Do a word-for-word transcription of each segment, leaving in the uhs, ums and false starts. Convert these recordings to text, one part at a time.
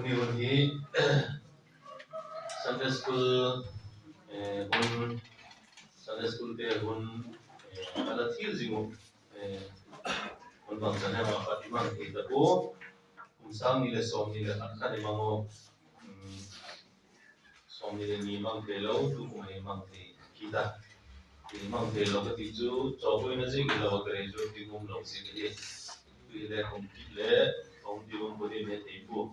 Hun hi Sunday school, eh, hun, Sunday school te hun, eh, a la thil zing uh, eh, hun bang chan hem a pat i mang thei ta pua, kum sâng ni leh sawmni leh khat khan i mang u, um, sawmni leh ni mang thei lo, tukum a i mang thei kit a. I mang thei lo ka ti chu, chawbuaina ziak hilo a graduate ding um lo ziak ahi. Tu hi le kum kit le, kum ti um bu ding he thei pua.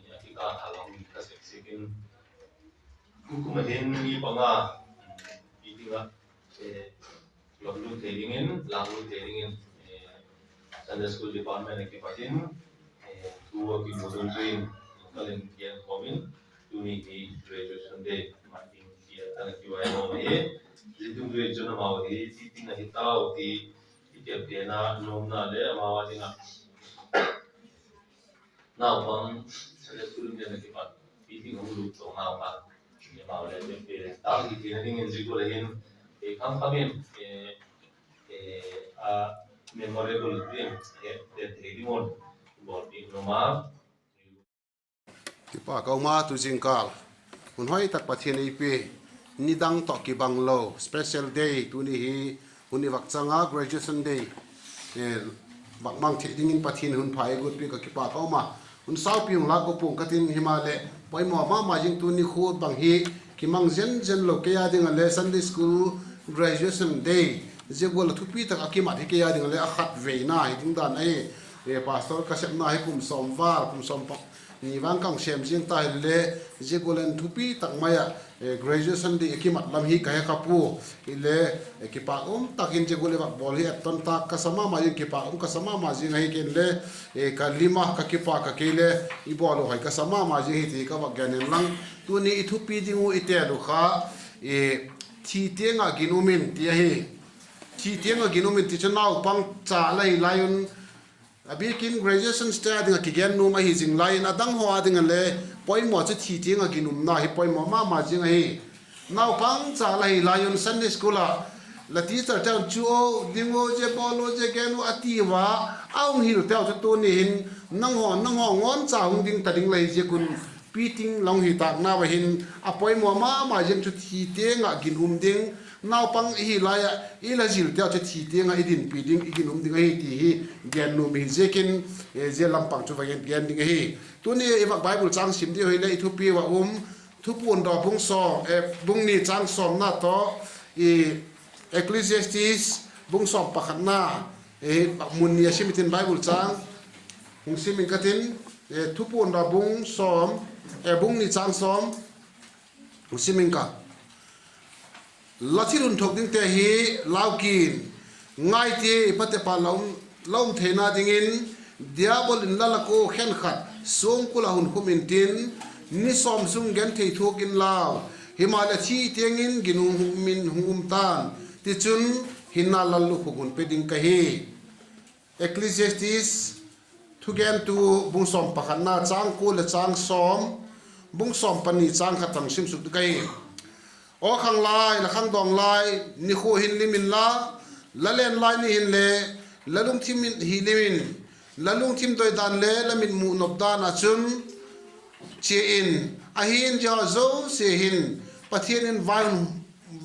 A kikâl a la um ka sek sek in. Tukum a hin mi panga, i ding a, eh, lawmlut thei dingin, lawmlut thei dingin, eh, Sunday School Department a kipat in, eh, thu a kimu dungzui in, ka len kian khawm in, tuni hi Graduation Day mat ding tia ka la kivaihawm ahi. Zia dungzui chun amau hi, ti ding ahi tau ti, i teptena nuamna le amau a ding a naupang Sunday School nen a kipat, pi ding hung lut to nau kha, amau le tepte tau hi tina dingin zia gual a hin, eh, kham kham in, eh, eh, a memorable ding, eh, te thei ding un, bawlpiak nuam a. Kipak a um a, tu zingkâl hun hoi tak Pathian ei pia, nidang tawh kibang lo special day tuni hi hun i vak chang a, Graduation Day, eh, vak mang thei dingin Pathian hun pha ei guat piak a kipak a um a. Hun saupi hung lâk guat pua'ng ka tin, himaleh poimaw ma ma zing tuni khu bang hi kimang zen zen lo kei a ding a le Sunday School Graduation Day zia gual a thupi tak a kimat hi kei a ding a le a khatveina hi ding dan ahi. Eh, pastor ka sepna hi kum sawm val, kum sawm pa ni vang ka hung sêm zing ta hile, zia gual in thupi tak mai ah, eh, Graduation Day a kimat lam hi ka he kha pua. Hile, eh, kipak um tak in zia gual i vak bawl hi etton tak ka sa ma ma zing, kipak um ka sa ma ma zing ahi. Ken le, eh, ka lim a ka kipak a, kei le i bawl uh hoi ka sa ma ma zing hi ti ka vak gen inlang, tuni i thupi ding uh i tel uh kha, eh, thi tiang ah ginum in ti ahi. Thi tiang ah ginum in ti chu naupang cha la hi lai un, a biakin graduation stage a ding ah kigen nuam ahi zing lai in, a dang haw a ding a le poimaw chu thi tiang ah ginumna hi poimaw ma ma zing ahi. Naupang cha la hi lai un Sunday School ah la teacher te'n chu, o, ding u, zia bawl u, zia gen u a ti ua, a hung hil teu chu tuni hin nanghaw, nanghaw ngawn cha hung ding ta ding la hi ziak un, pi ting la hung hi tâkna ua hin a poimaw ma ma zing chu thi tiang ah ginum ding, naupang i hi lai ah i la zil teu chu thi tiang ah i dinpi ding, i ginum ding ahi ti hi gen nuam hi ziakin, eh, zia lam pang chu va gen, gen ding ahi. Tuni i vak Bible châng sim ding hile i thupi ua um, Thupuan daw bung sawm, eh, bung ni châng sawmna tawh, i Ecclesiastes bung sawm pakhatna, eh, mun ni a sim i tin Bible châng hung sim ing ka tin, eh, Thupuan daw bung sawm, eh, bung ni châng sawm hung sim ing ka. La thil hun thuak dingte hi lau kin, ngai tia, i patepa la um, la um theina dingin, Diabol in la lak ua khenkhat suangkul ah hun khum intin, ni sawm sung genthei thuak inlau, himaleh thi tiang in ginum hung um in hung um ta'n, tichun hinna lallukhuk hun pe ding ka hi. Ecclesiastes thugentu bung sawm pakhatna châng kua leh châng sawm, bung sawm pani châng khat tang sim suk ding ka hi. Aw khanglai, la khangdawng lai nikhua hin lim inla, la len lai ni hinle, la lungthim hi lim in, la lungthim doi dan le la mitmu nop dan ah chun chia in, ahi'n zia zosia hin Pathian in vai,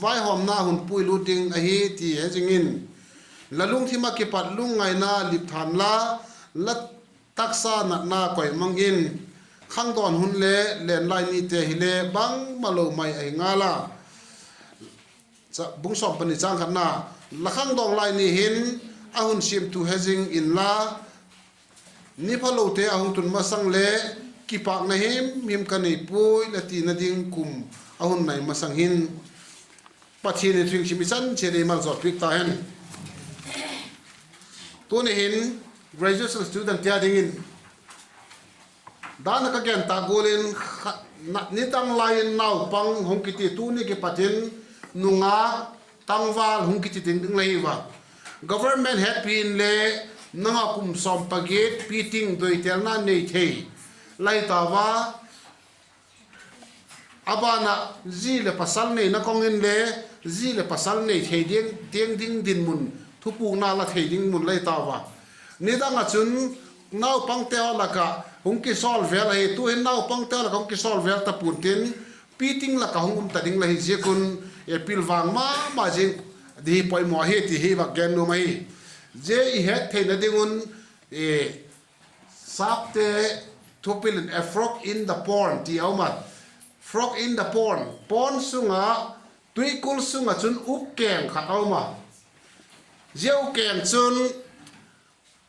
vaihawmna hun puilut ding ahi ti he zing in. La lungthim ah kipat lungngaina lip than la, la taksa natna koi mang in. Khangdawn hun le len lai nite hile bangmalo mai ahi ngal a. Bung sawm pani châng khatna, la khangdawng lai ni hin a hun siamtu he zing inla, ni phalote a hung tun masang le, kipâkna himhim ka nei puai la tina ding kum a hun nai masang hin, Pathian in thu i sim i chan chiat ei maljawl piak ta hen. Tuni hin graduation student tia dingin dan a ka gen tak gual in, nidang lai in naupang hung kiti, tuni kipat in nungak, tangval hung kiti ding ding la hi ua. Government hetpi inle nang a kum sawm pagiat pi ting doitelna nei thei la hi tau a. A ban ah zi leh pasal neina kawng inle zi leh pasal nei thei ding, tiang ding dinmun, thupukna la thei ding mun la hi tau a. Nidang ah chun naupangte haw lak ah hung kisawl vel ahi. Tu'hin naupangte haw lak ah hung kisawl vel ta pua'n tin, piting lak ah hung um ta ding la hi ziak un, e, pilvang ma ma zing di hi poimaw ahi ti hi vak gen nuam ahi. Zia i het theina ding un, e, sapte thupil in A Frog in the Pond ti a um a. Frog in the Pond, pond sung ah, tuikul sung ah chun uk keng khat a um a. Zia uk keng chun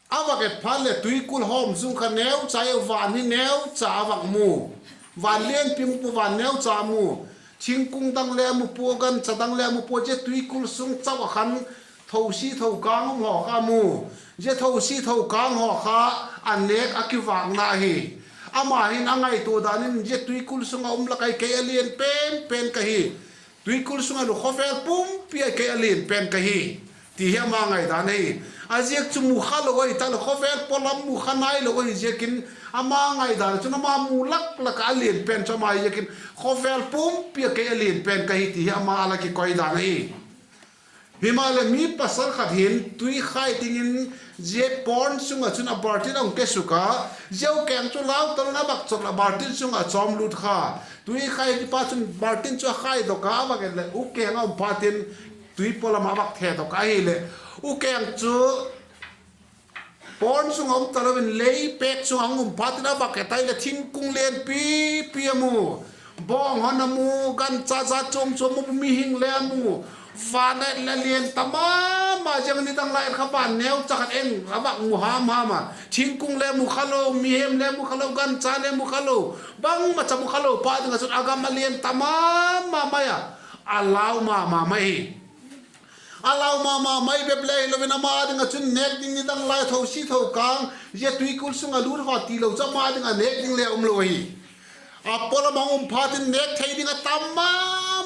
a vak et phat leh tuikul hawm sung kha neucha, van hi neucha a vak mu. Van lianpi mu pua, van neucha a mu. Thingkung dang le a mu pua, gancha dang le a mu pua, zia tuikul sung chau ah khan thosi thokâng um haw kha a mu. Zia thosi thokâng haw kha a nêk a kivâkna ahi. Ama hin a ngaitua dan in, zia tuikul sung ah um lak ah kei a lian pen pen ka hi. Tuikul sung ah lu khawvel pumpi ah kei a lian pen ka hi, ti hi ama ngaidan ahi. A ziak chu mu kha lo ahi tak leh, khawvel pawlam mu kha nai lo ahi ziakin, ama ngaidan chun ama mu lak lak ah a lian pen chu ama hi ziakin, khawvel pumpi ah kei a lian pen ka hi ti hi ama a la kikoi dan ahi. Himaleh mi pasal khat hin tuikhai dingin zia pond sung ah chun a bartin a hung kesuk a, zia uk keng chu lau talo in a vak chawp leh a bartin sung ah chawm lut kha. Tuikhai pa chun bartin chu a khaidok a, a vak et leh uk keng a um phatin tui pawlam ah a vak thedok a ahileh, uk keng chu pond sung ah um talo in lei pêk sung ah hung um phatin a vak et a ahileh thingkung lianpipi a mu. Bawng hon a mu, gancha zat chuam chuam a mu, mihing le a mu. Van a et leh lian ta ma ma ziang, nidang lai kha van neucha khat en a vak mu ham ham a. Thingkung le mu kha lo, mihem le mu kha lo, gancha le mu kha lo, bangmacha mu kha lo pa ding ah chun a gam a lian ta ma ma mai a, a lau ma ma mai hi. A lau ma ma mai bep le hilo in ama â ding ah chun nêk ding nidang lai thosi thokâng, zia tuikul sung ah lut haw tilo chu ama â ding ah nêk ding le um lo ahi. A pawlam ah hung um phatin nêk thei ding a tam ma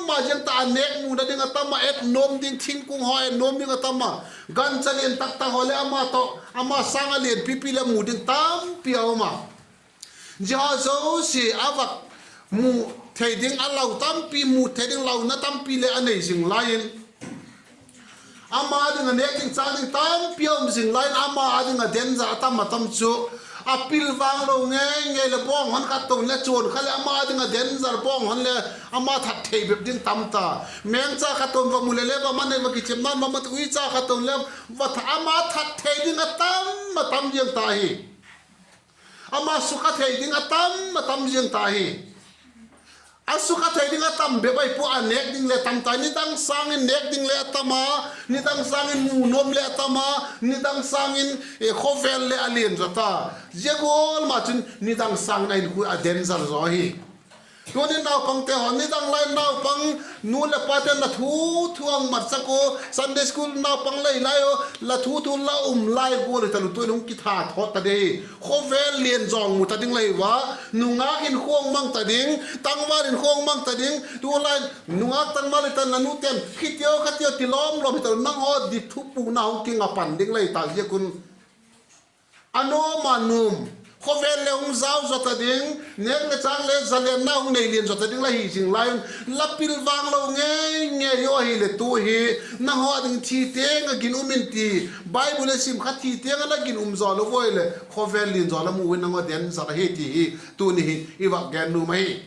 ma ziang ta, a nêk muna ding a tam a, et nuam ding thingkung haw et nuam ding a tam a, gancha lian tak tak haw leh ama tawh ama sâng a lianpipi leh mu ding tampi a um a. Zia haw zosia a vak mu thei ding a lau tampi, mu thei ding launa tampi leh a nei zing lai in, ama â ding ah nêk ding châng ding tampi a um zing lai in, ama â ding ah danger a tam a tam chu, a pilvang lo ngei ngei leh bawng hon khat to'n le chuan kha leh ama â ding ah danger, bawng hon le ama that thei bep ding tam ta. Mengcha khat to'n va mu leh le va man, va kichepna ma ma, uicha khat to'n le va that, ama that thei ding a tam a tam ziang ta hi. Ama sukha thei ding a tam a tam ziang ta hi. A sukha thei ding a tam bep ahi pua, a nêk ding le tam ta. Nidang sâng in nêk ding le a tam a, nidang sâng in mu nuam le a tam a, nidang sâng in, e, khawvel le a lian zaw ta. Zia gual ma chun nidang sâng in a hinkhua a danger zaw ahi. Tunin naupangte haw, nidang lai naupang, nu leh pate'n la thu thu a hung matsak ua, Sunday school naupang la hi lai u, la thu thu la um lai gual hi talo, tunin hung kitha thawt ta ding hi. Khawvel lian zawng mu ta ding la hi ua, nungâk hinkhua hung mang ta ding, tangval hinkhua hung mang ta ding. Tulai nungâk tangval hi tan, la nute'n khitio khatio ti lawm lawm hi talo, nanghaw dit thupukna hung kinga pan ding la hi ta ziak un, a nuam a nuam, khawvel le hung zau zaw ta ding, nêk le châk le zalianna hung nei lian zaw ta ding la hi zing lai un, la pilvang lo ngei ngei u ahileh tu hi, nanghaw ding thi tiang ah ginum in ti, Bible le sim kha thi tiang ah la ginum zaw lo ua hileh khawvel lian zaw la mu in, nanghaw danger ahi ti hi tuni hin i vak gen nuam ahi.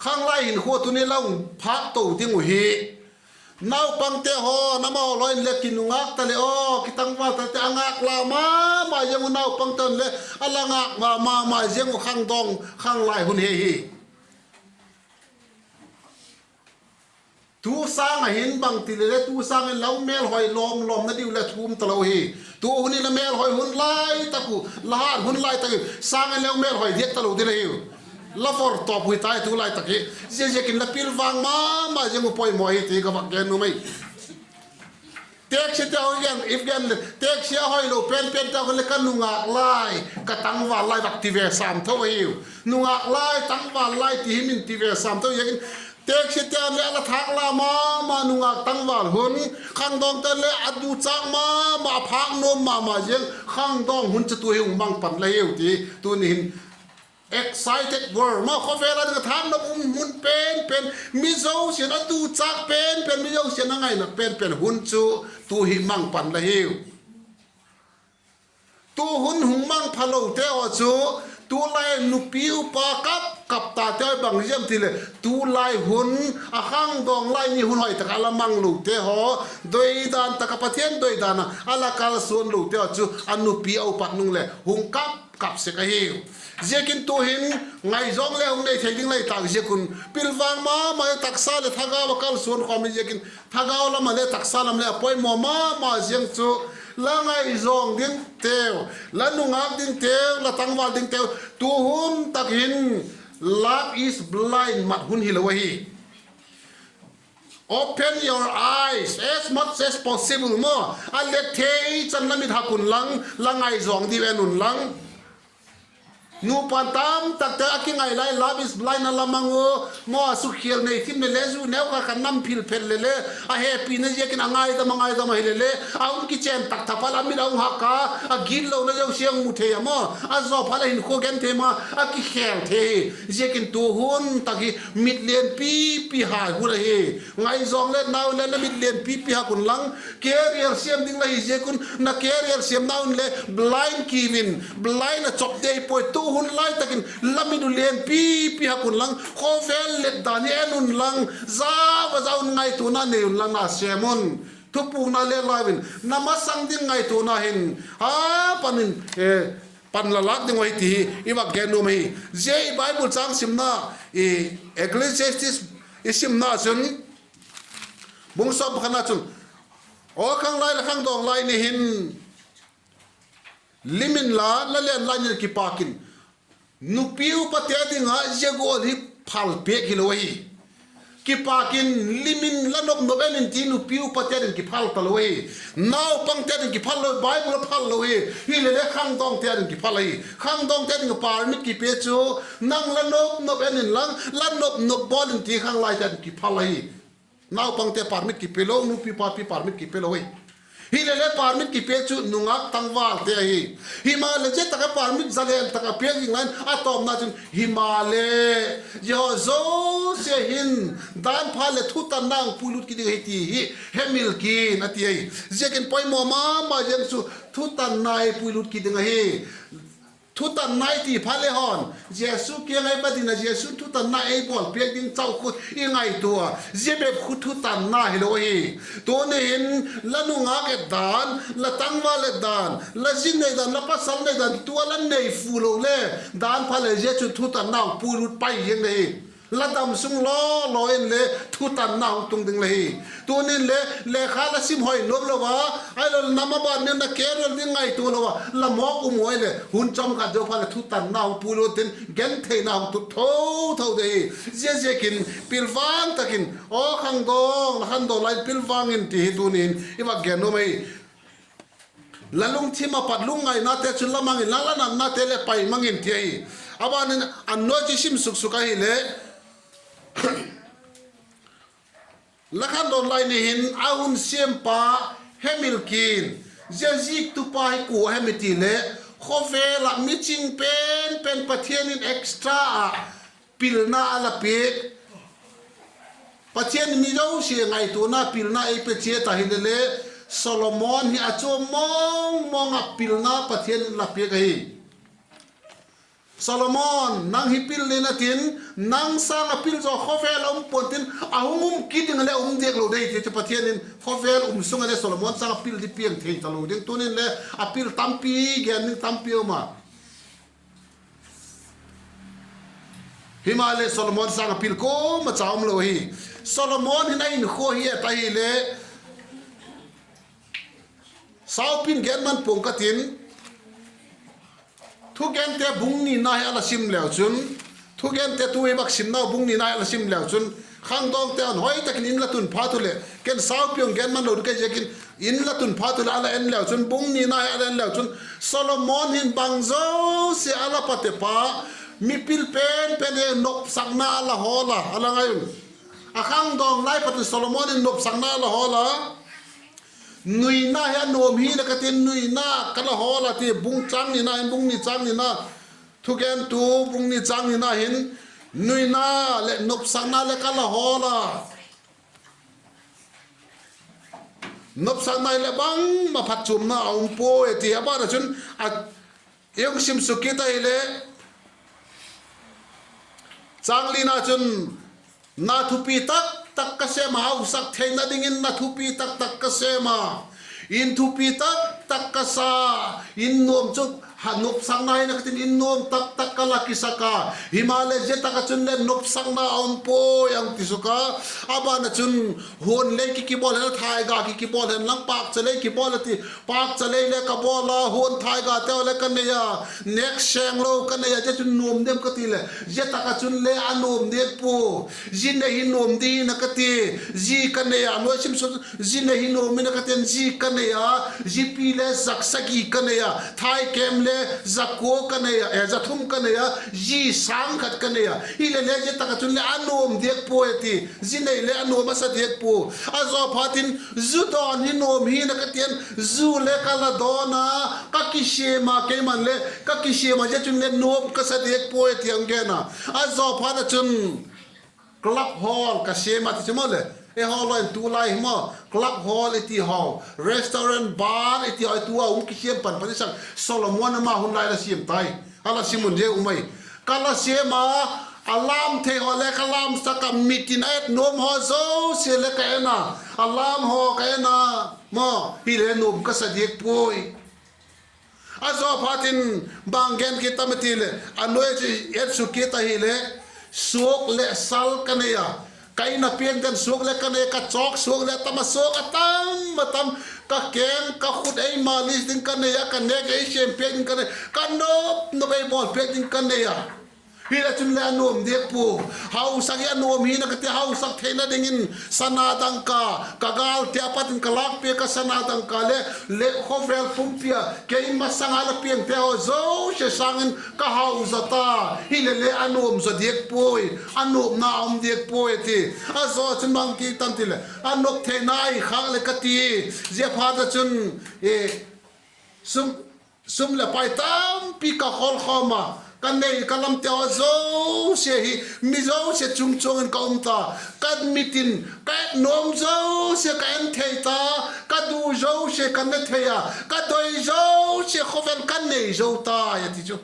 Khanglai hinkhua tuni la hung phâk to ding uh hi. Naupangte haw, namahaw lawi in le kinungâk ta leh aw, kitangval ta leh a ngâk la ma ma ziang uh, naupangte'n le a la ngâk la ma ma ziang uh khangdawng khanglai hun hi hi. Tu sâng ah hin bangti le le tu sâng in la hung mêlhoi lawm lawmna diu le thum talo hi. Tu hun in la mêlhoi hun lai tak uh, la hât hun lai tak uh, sâng in le hung mêlhoi diak talo ding la hiu. La vawrtawp hui tai tu lai tak hi. Ziaziakin la pilvang ma ma ziang uh poimaw hi ti ka vak gen nuam ahi. Taxi te hoi gen, if gen le, taxi a hoilo pen pen te hoi le ka nungâk lai, ka tangval lai vak ti ve sam tho ahiu. Nungâk lai, tangval lai ti hi min ti ve sam tho ziakin, taxi te le a la thâk la ma ma nungâk tangval hun, khangdawngte le a duchâk ma ma, a phâk nuam ma ma ziang khangdawng hun chu tu hi hung mang pan la hiu ti tuni hin excited world ma, khawvel a ding ah thâknop um hun pen pen, mi zosia'n a duchâk pen pen, mi zosia'n a ngaina pen pen hun chu tu hi mang pan la hiu. Tu hun hung mang phalote haw chu, tulai nupi upa kap kap tate haw bang ziam ti leh, tulai hun, a khangdawng lai ni hun hoi tak a la mang lote haw, doidan tak ah Pathian doidan ah a la kalsuan lote haw chu a nupi a upat nung leh hung kap kap sek ahi. Ziakin tu'hin ngaizawng le hung nei thei ding lai tâk ziak un, pilvang ma ma, taksa leh thagau a kalsuan khawm hi ziakin, thagau lam ah le taksa lam le a poimaw ma ma ziang chu, la ngaizawng dingteu, la nungâk dingteu, la tangval dingteu, tu hun tak hin love is blind mat hun hilo ahi. Open your eyes as much as possible maw. A let thei chan la mit hak unlang, la ngaizawng diu en unlang. Nupa tamtakte a kingai lai love is blind a la mang u, maw, a sukkhial nei thim leh le, zu neu kha kha nam phil phet leh le, a hepina ziakin a ngaidam a ngaidam ahile le, a hung kichen tak tha phat a mit a hung hak a, a gitlona zosia hung mu thei a maw, a zaw phat a hinkhua gen thei ma, a kikhel thei hi. Ziakin tu hun tak hi mit lian pipi hai hun ahi. Ngaizawng le nau le la mit lian pipi hak unlang, career siam ding la hi ziak un, na career siamna un le blind kiu in, blind a chop dei puai, tu hun lai tak in la mit u lian pipi hak unlang, khawvel let dan hi en unlang, za va za un ngaituana nei unlang na sêm un. Thupukna le lau in, na masang ding ngaituana hin, a pan in, pan la lâk ding uh ahi ti hi i vak gen nuam ahi. Zia i Bible châng simna, Ecclesiastes i simna chun, bung sawm pakhatna chun, Aw khanglai, la khangdawng lai ni hin lim inla, la len lai ni in kipâk in, nupi upate ding ah zia gual hi phal piak hilo ahi. Kipâk in, lim in, la nop nop en in ti nupi upate ding kiphal talo ahi. Naupangte ding kiphal lo, Bible a phal lo hi. Hile le khangdawngte ding kiphal ahi. Khangdawngte ding permit kipe chu, nang la nop nop en inlang, la nop nop bawl in ti khanglaite ding kiphal ahi. Naupangte permit kipe lo, nupi papi permit kipe lo hi. Hile le permit kipe chu nungâk tangvalte ahi. Himaleh zia tak ah permit zalen tak ah piak zing lai in a tawpna chun, himaleh, zia haw zosia hin dan pha leh thutanna hung puilut kit ding ahi ti hi hemil kin a ti ahi. Ziakin poimaw ma ma ziang chu thutanna i puilut kit ding ahi. Thutanna i ti phat le haw'n, Jesu kiang ah i va ding a, Jesu'n thutanna ei bawl piak ding chau khu i ngaitua a, zia bep khu thutanna hilo ahi. Tuni hin, la nungâk et dan, la tangval et dan, la zi nei dan, la pasal nei dan, tua la nei fu lo le, dan pha leh zia chu thutanna hung puilut pai ziang le hi. La damsung law law in le thutanna hung tung ding le hi. Tunin le lekha la sim hoi nuam lo a, ahilo le nam a ban ding, na career ding ngaitua lo a, la mawk um uai leh hun chawm khat zo phat leh thutanna hung puilut in gentheina hung tut tho tho de hi. Ziaziakin pilvang tak in, aw khangdawng, la khangdawng lai in pilvang in ti hi tunin i vak gen nuam ahi. La lungthim ah pat lungngainate chu la mang inla, la natnate leh pai mang in ti ahi. A ban in a nuai chu sim suk suk ahileh, la khangdawng lai ni hin a hun siampa hemil kin, zia ziktupa hi kua hem i ti leh, khawvel ah miching pen pen Pathian in extra ah pilna a la piak. Pathian in mi zosia ngaituana pilna ei pe chiat a hile le, Solomon hi a chuam mawng mawng ah pilna Pathian in la piak ahi. Solomon, nang hi pil in a tin, nang sâng ah pil zaw khawvel ah um pua'n tin, a hung um kit ding leh um diak lo dei ti chu Pathian in khawvel um sung ah le Solomon sâng ah pil di piang thei talo ding. Tunin le a pil tampi gen ding tampi um a. Himaleh Solomon sâng ah pil kuama cha um lo hi. Solomon hin a inkhua hi et ahileh, saupi'n gen man pua'ng ka tin, Thugente bung nina hi a la sim leu chun, Thugente tu i vak simnau bung nina hi a la sim leu chun, khangdawngte hon hoi tak in in la tun phat u leh, ken saupi hung gen man lo ding ka hi ziakin, in la tun phat u leh a la en leu chun, bung nina hi a la en leu chun, Solomon hin bang zosia a la patepa, mipil pen pen hi nopsakna a la hawl a, a la ngai un. A khangdawng lai pat in Solomon in nopsakna a la hawl a. Nuina hi a nuam hi leh ka tin, nuina ka la hawl a ti, bung châng nina hin, bung ni châng nina, Thugentu bung ni châng nina hin, nuina leh nopsakna leh ka la hawl a. Nopsakna hileh bangma phatchuamna a um puai a ti. A ban ah chun, a, i hung sim suk kit ahileh, châng lina chun, na thupi tak tak ka sêm a, hausak theina dingin na thupi tak tak ka sêm a, in thupi tak tak ka sa, in nuam chu ha nopsakna hina ka tin, in nuam tak tak ka la kisak a, himaleh zia tak ah chun le nopsakna a um puai, a hung ti suk a. A ban ah chun, huan lei ki kibawl hen la, thaiga ki kibawl hen lang, pâkcha lei kibawl a ti, pâkcha lei le ka bawl a, huan thaigate haw le ka nei a, nêk sêng lo ka nei a, zia chun nuam diam ka ti leh, zia tak ah chun le a nuam diak pua. Zi nei hi nuam ding hina ka ti, zi ka nei a, nuai sim suk, zi nei hi nuam hina ka tin, zi ka nei a, zipi le za sagi ka nei a, thaikêm le za kua ka nei a, e, za thum ka nei a, zi sâng khat ka nei a, hileh le zia tak ah chun le a nuam diak puai a ti, zi nei le a nuam a sa diak pua. A zaw phatin, zu dawn hi nuam hina ka tin, zu le ka la dawn a, ka kisiam a, keiman le ka kisiam a, zia chun le nuam ka sa diak puai a ti a hung gen a. A zaw phat ah chun, club hall ka siam a ti chu maw le. Eihaw lai in tulai hi maw, club hall i ti haw, restaurant, bar i ti haw, tu a hung kisiam pan pan i sak, Solomon ama hun lai la siam tai. A la sim un zia um ai. Ka la siam a, a lâm thei haw le ka lâmsak a, mitin a et nuam haw zosia le ka en a, a lâm haw ka en a, maw, hileh nuam ka sa diak puai. A zaw phatin, bang gen kit tam a ti leh, a nuai chu et suk kit ahileh, suak leh sal ka nei a, ka in a piang den suak le ka nei, ka chawk suak le tam a suak a tam a tam, ka keng ka khut ei malis ding ka nei a, ka nêk ei sêm piak ding ka nei, ka nop nop ei bawl piak ding ka nei a. Hileh chun le a nuam diak pua. Hausak hi a nuam hina ka ti, hausak theina dingin sana dangka, ka gâlte a pat in ka lâk piak a sana dangka le, le khawvel pumpi a kei masang a la piangte haw zosia sâng in ka hau zaw ta. Hileh le a nuam zaw diak puai, a nuamna a um diak puai a ti. A zaw chun bang kit tam ti leh, a nop theina i khâk leh ka ti. Zia phat ah chun, e, sum, sum leh pai tampi ka khol khawm a, ka nei ka lamte haw zosia hi, mi zosia chungchuang in ka um ta, ka mitin, ka et nuam zosia ka en thei ta, ka du zosia ka ne thei a, ka doi zosia khawvel ka nei zo ta, a ti chu.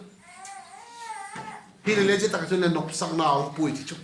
Hileh le zia tak ah chun le nopsakna um puai ti chu.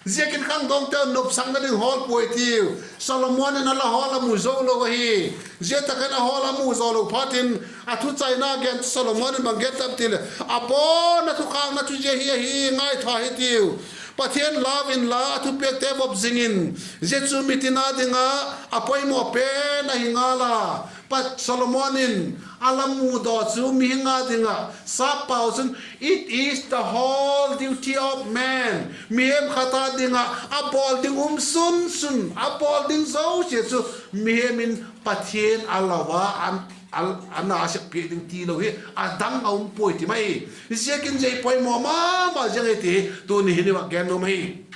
Ziakin khangdawngte nopsakna ding hawl puai tiu. Solomon in a la hawl a mu zo lo ahi. Zia tak in a hawl a mu zo lo phatin, a thuchaina gen Solomon in bang gen tam ti leh, a bawlna thukhâkna chu zia hi ahi, ngaitha hi tiu. Pathian lau inla a thupiakte vop zing in, zia chu mitin â ding ah a poimaw pen ahi ngal a. Pa Solomon in a la mudaw chu mihing â ding ah, sappau chun, it is the whole duty of man. Mihem khat â ding ah a bawl ding um sun sun, a bawl ding zosia chu mihem in Pathian a lau a, a, a na a sep piak ding ti lo hi a dang a um puai ti mai. Ziakin zia hi poimaw ma ma ziang ahi ti tuni hin i va gen nuam ahi.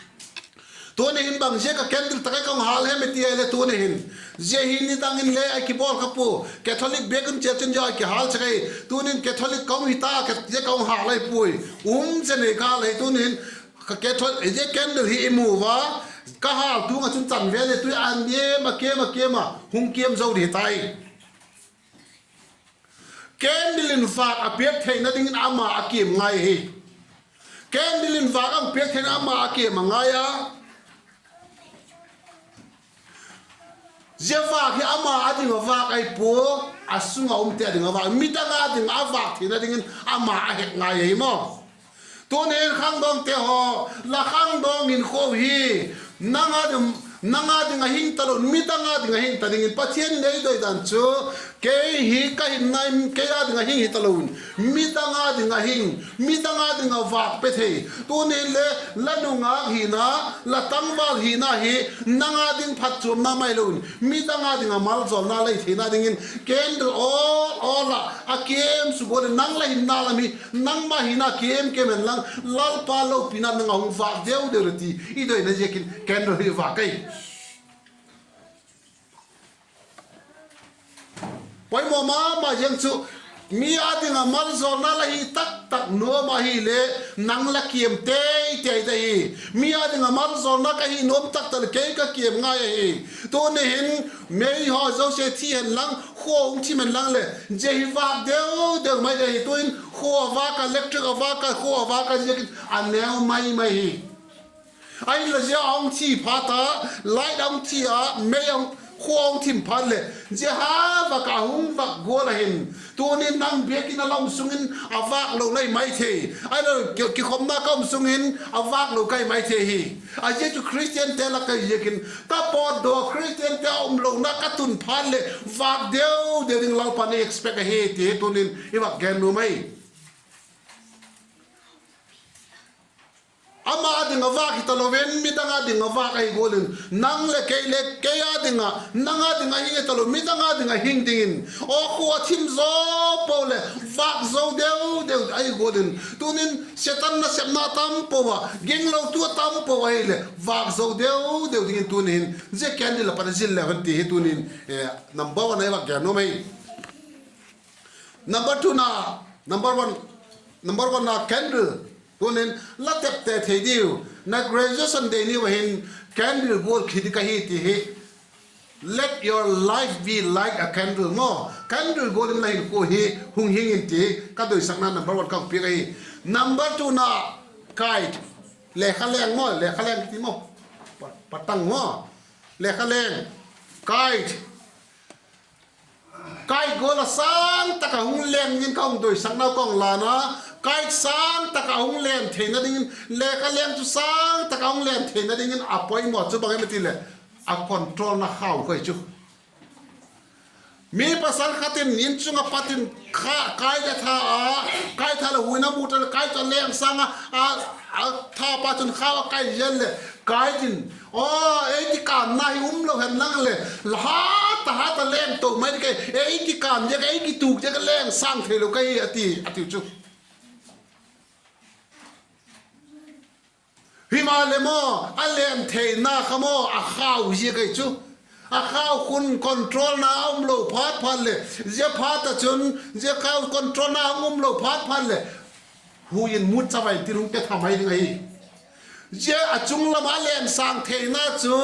Tuni hin bang ziak a candle tak a ka hung hâl hem i ti ahileh tuni hin, zia hi nidang in le a kibawl kha pua, Catholic biak in chia chun zia a kihâl sek ahi. Tuni hin Catholic ka hung hi ta, zia ka hung hâl ahi puai. Um zen ei ka hâl ahi tuni hin, zia candle hi i mu ua, ka hâl tung ah chun chanve le tui an êm a kiam a kiam a hung kiam zo di tai. Candle in vâk a piak theina dingin ama a kiam ngai hi. Candle in vâk a piak theina ama a kiam a ngai a. Zia vâk hi ama â ding a vâk ahi pua, a sung a umte â ding a vâk, midang â ding a vâk theina dingin ama a hek ngai ahi maw. Tuni in khangdawngte haw, la khangdawng in kho hi, nang â ding, nang â ding a hing talo, midang â ding a hing ta dingin Pathian in ei doi dan chu, kei hi ka hin nai, kei â ding a hing hi talo in, midang â ding a hing, midang â ding a vâk pe thei. Tuni in le la nungâk hina, la tangval hina hi, nang â ding phatchuamna mai lo in, midang â ding a maljawlna lei theina dingin candle awl awl ah a kiam suk gual in nang la hinna lam hi, nangma hina kiam kiam hen lang, Lalpa lopina nang a hung vâk deu deu le ti i doina ziakin candle hi vâk ahi. Poimaw ma ma ziang chu, Mi â ding ah maljawlna la hi taktak nuam ahileh, nang la kiam teitei ta hi. Mi â ding ah maljawlna ka hi nuam taktak leh kei ka kiam ngai ahi. Tuni hin, mei haw zosia thi hen lang, khua hung thim hen lang leh, zia hi vâk deu deu mai ding ahi. Tu'in khua a vâk a, electric a vâk a, khua a vâk a ziakin a neu mai mai hi. Ahinla zia a hung thi phat a, light a hung thi a, mei a, khua a hung thim phat leh, zia ha vâk a hung vâk gual ahin, tuni nang biakin a la um sung in a vâk lo la hi mai thei. Ahinla ki, kikhopna ka um sung in a vâk lo ka hi mai thei hi. A zia chu Khristiante lak ahi ziakin, ka pawtdaw Khristiante a um lona ka tun phat leh vâk deu deu ding Lalpa'n ei expect ahi ti hi tunin i vak gen nuam ahi. Ama â ding ah vâk hi talo in, midang â ding ah vâk ahi gual in, nang leh kei leh kei â ding ah, nang â ding ah hing hi talo, midang â ding ah hing dingin, aw khua a thim zaw po leh vâk zo deu deu ahi gual in, tunin Setan nasepna tam po a, ginglotu a tam po ahileh vâk zo deu deu dingin tuni hin zia candle a pat zil leu hen ti hi tunin, number one a i vak gen nuam ahi. Number two na, number one, number one na candle. Tunin la tepte thei diu, na graduation day ni a hin candle gual khi ding ka hi ti hi. Let your life be like a candle maw. Candle gual in la hinkhua hi hung hing in ti ka doisakna number one ka hung piak ahi. Number two na, kite. Lekha leng maw, lekha leng kiti maw. Pa, patang maw. Lekha leng. Kite. Kite gual a sâng tak a hung leng dingin ka hung doisaknau ka hung lân a, kite sâng tak a hung leng theina dingin, lekha leng chu sâng tak a hung leng theina dingin a poimaw chu bang em ti leh, a controlna khau kha chu. Mi pasal khat in in chung ah pat in kha, kite a tha a, kite tha leh huaina mu ta leh kite chu a leng sâng a, a, a tha pa chun khau a kai zel leh, kite in, aw, ei kikânna hi um lo hen lang leh, la hat a hat a leng to mai ding ka hi, ei kikân ziak a, ei kituk ziak a leng sâng theilo ka hi a ti, a tiu chu. Himaleh maw, a leng theina kha maw, a khau ziak ahi chu. A khau khun controlna a um lo phat phat leh, zia phat a chun, zia khau controlna a um lo phat phat leh, hui in mut chavai tin hung pe tha mai ding ahi. Zia a chung lam a leng sâng theina chu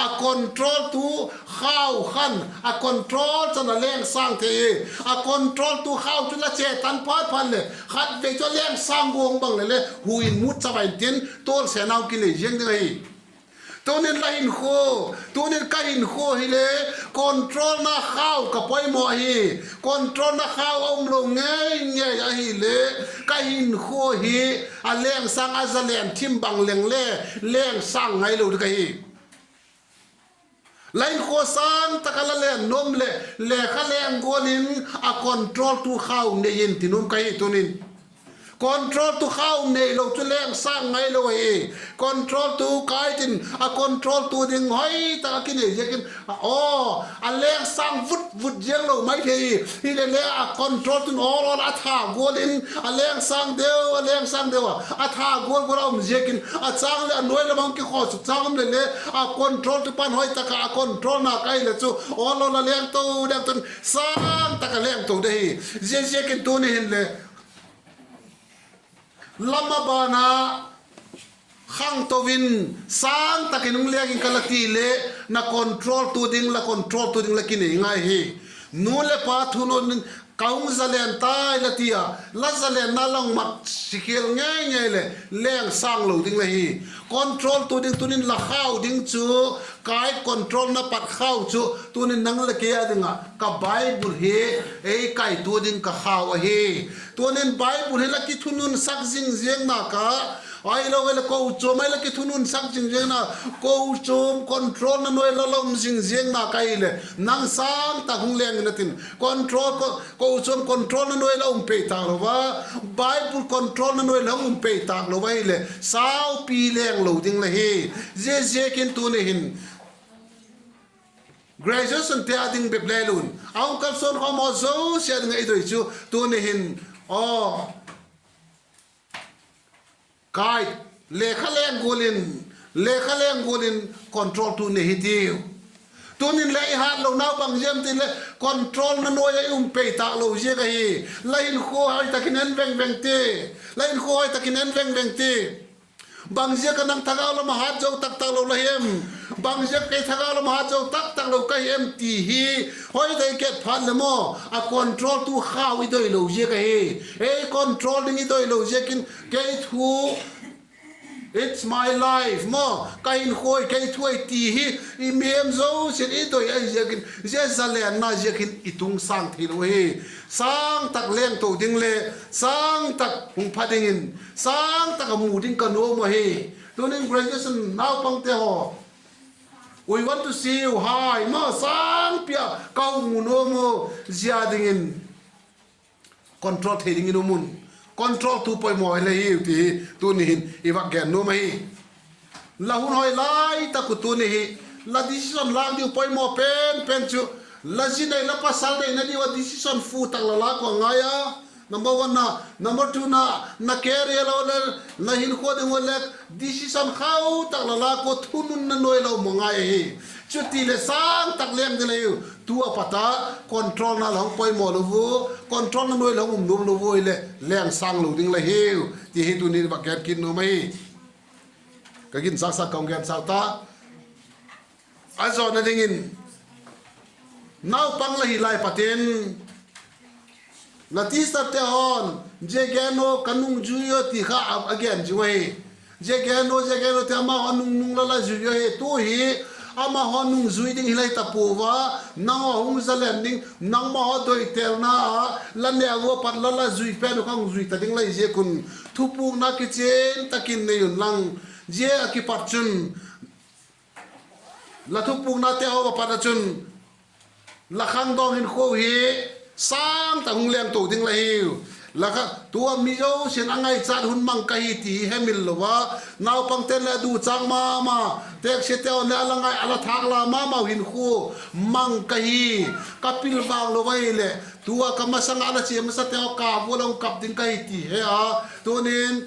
a controltu khau khan a control chan a leng sâng thei hi. A controltu khau chu la che tan phat phat leh, khatvei chu a leng sâng guang bang leh le, hui in mut chavai tin tualsenau kinei ziang ding ahi. Tunin la hinkhua, tunin ka hinkhua hile, controlna khau ka poimaw ahi. Controlna khau a um lo ngei ngei ahile, ka hinkhua hi a leng sâng a zalen thim bang leng le, leng sâng ngailo ding ahi. La hinkhua sâng tak a la leng nuam leh, lekha leng gual in a controltu khau nei in ti nuam ka hi tunin. Controltu khau neilo chu leng sâng ngailo ahi. Controltu kite in a controltu ding hoi tak a kinei ziakin, aw, a leng sâng vut vut ziang lo mai thei. Hilele a controltu'n awl awl a tha gual in a leng sâng deu, a leng sâng deu a, a tha gual gual a um ziakin a châng leh a nuai lam ah hung kikhawsuk châng um leh le, a controltu pan hoi tak a a controlna ka hile chu awl awl a lengto lengto in sâng tak a lengto ding ahi. Ziaziakin tuni hin le, la maban a khangto in, sâng tak in hung leng in ka la ti leh, na controltu ding, la controltu ding la kinei ngai hi. Nu leh pa thunun in, ka hung zalen tai la ti a, la zalenna la hung mat sikhial ngei ngei leh, leng sâng lo ding la hi. Controltu ding tunin la khau ding chu, kite controlna pat khau chu tunin nang leh kei a ding ah ka Bible hi ei kaitua ding ka khau ahi. Tunin Bible hi la kithununsak zing ziang nak a, ahilo le kochuam ah la kithununsak zing ziang nak, kochuam controlna nuai la la um zing ziang nak ahileh, nang sâng tak hung leng in a tin, kochuam controlna nuai la um pei tâk lo a, Bible controlna nuai la hung um pei tâk lo ahileh, saupi leng lo ding la hi. Ziaziakin tuni hin graduationte a ding bep le lo in, a hung kalsuan khawm haw zosia ding ah i doi chu tuni hin, aw, kite, lekha leng gual in, lekha leng gual in controltu nei hi tiu. Tunin le i hât lo nau bang ziak em ti leh controlna nuai ah i um pei tâk lo ziak ahi. La hinkhua hoi tak in en veng veng ti. La hinkhua hoi tak in en veng veng ti. Bang ziak ah nang thagau lam ah hât zo tak tak lo la hi em? Bang ziak kei thagau lam ah hât zo tak tak lo ka hi em ti hi hoi tak i ket phat leh maw, a controltu khau i doi lo ziak ahi. Ei control ding i doi lo ziak in kei thu, it's my life maw, ka hinkhua, kei thu ahi ti hi i mihem zosia'n i doi ahi ziakin zia zalenna ziakin i tung sâng theilo ahi. Sâng tak lengto ding leh sâng tak hung pha dingin sâng tak a mu ding ka nuam ahi. Tunin graduation naupangte haw, we want to see you high maw, sângpi ah ka hung mu nuam u, zia dingin control thei dingin um un. Controltu poimaw le hiu ti hi tuni hin i vak gen nuam ahi. La hun hoi lai tak uh tuni hi, la decision lâk diu poimaw pen pen chu la zi nei, la pasal neina diu ah decision fu tak la lâk uh a ngai a. Number one na, number two na, na career lo le, na hinkhua ding uh le decision khau tak la lâk uh, thununna nuai lo maw ngai ahi. Chutileh sâng tak leng ding la hiu. Tu a pat a controlna la hung poimaw lo u, controlna nuai la hung um nuam lo u hileh leng sâng lo ding la hiu ti hi tuni vak gen kit nuam ahi. Ka ginchâksa ka hung gen sau ta. A zawna dingin, naupang la hi lai pat in la teacherte haw'n, zia gen u ka nungzui u ti kha a gen zing ahi. Zia gen u, zia gen u ti amau a nung nung la la zui u ahi. Tu hi amau a nungzui ding hi la hi ta pua a, nanghaw hung zalen ding, nangmau a doitelna a la neu u a pat la la zui pen uh kha hung zui ta ding la hi ziak un, thupukna kichian tak in nei unlang, zia a kipat chun la thupuknate haw a pat ah chun la khangdawng hinkhua hi sâng tak hung lengto ding la hiu. La kha, tua mi zosia'n a ngaichat hun mang ka hi ti hemil lo a, naupangte'n leh a duchâk ma ma, teksiateu leh a la ngai, a la thâk la ma mau hinkhua mang ka hi, ka pilvang lo ahileh tua ka masang ah la chia masate haw ka gual a hung kap ding ka hi ti he a. Tunin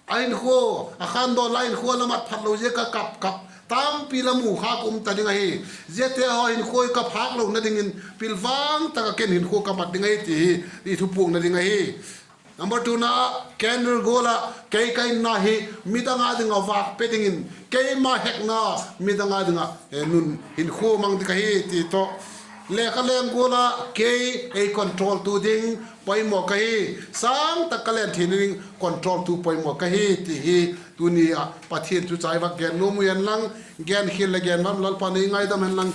a hinkhua, a khandawn la hinkhua la mat phat lo ziak a kap kap tampi la mu kha ka um ta ding ahi. Ziate haw hinkhua i kap hâk lona dingin pilvang tak ah ken hinkhua ka mat ding ahi ti hi i thupukna ding ahi. Number two na, career gual ah kei ka hinna hi midang â ding ah vâk pe dingin, keima hekna midang â ding ah nun hinkhua mang ding ka hi ti tawh, lekha leng gual ah kei ei controltu ding poimaw ka hi, sâng tak ka len theina ding controltu poimaw ka hi ti hi tuni ah Pathian thu chai vak gen nuam u hen lang, genkhial leh gen lam Lalpa'n ei ngaidam hen lang,